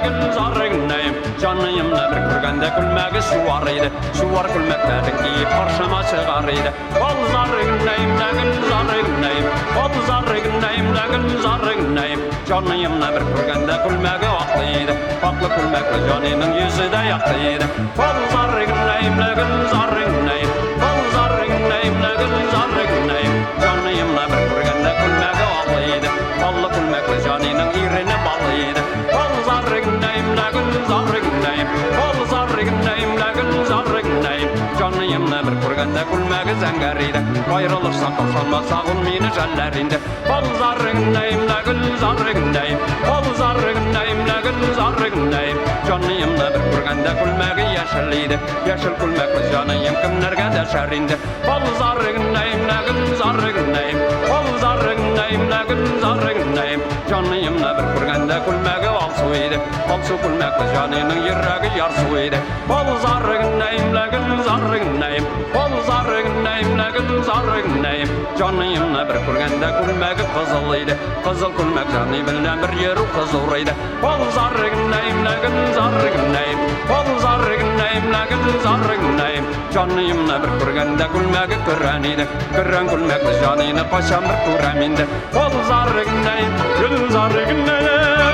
гөлзар гөлнәем. Җаныемны бер күргәндә күлмәге чуар иде. Чуар күлмәкләрен киеп каршыма чыгар иде. Балзар гөлнәем дә гөлзар гөлнәем. Балзар гөлнәем дә гөлзар гөлнәем. Җаныемны бер күргәндә күлмәге аклы иде. Аклы күлмәкле җаныйның йөзе дә якты иде. Балзар гөлнәем дә гөлзар гөлнәем. Балзар гөлнәем дә гөлзар гөлнәем. Җаныемны бер күргәндә күлмәге аклы иде. Аллы күлмәкле җаныйның ирене баллы иде. Балзар гөлнәем дә гөлзар гөлнәем. Балзар гөлнәем дә гөлзар гөлнәем. Җаныемны бер күргәндә күлмәге зәңгәр иде. Аерылышсак, кавышалмасак, ул мине жәлләр инде. Балзар гөлнәем дә гөлзар гөлнәем. Балзар гөлнәем дә гөлзар гөлнәем. Җаныемны бер күргәндә күлмәге яшел иде. Яшел күлмәкле җаныем кемнәргә дәшәр инде? Балзар гөлнәем дә гөлзар гөлнәем. Балзар гөлнәем дә гөлзар гөлнәем. Җаныемны бер күргәндә күлмәге алсу иде. Алсу күлмәкле җаныйның йөрәге ярсу иде. Балзар гөлнәем дә гөлзар гөлнәем. Балзар гөлнәем дә гөлзар гөлнәем. Җаныемны бер күргәндә күлмәге кызыл иде. Кызыл күлмәк җаный белән бер йөрү кызур иде. Балзар гөлнәем дә гөлзар гөлнәем. Балзар гөлнәем дә гөлзар гөлнәем. Җаныемны бер күргәндә күлмәге көрән иде. Көрән күлмәкле җаныйны кайчан бер күрәм инде. Балзар гөлнәем, гөлзар гөлнәем.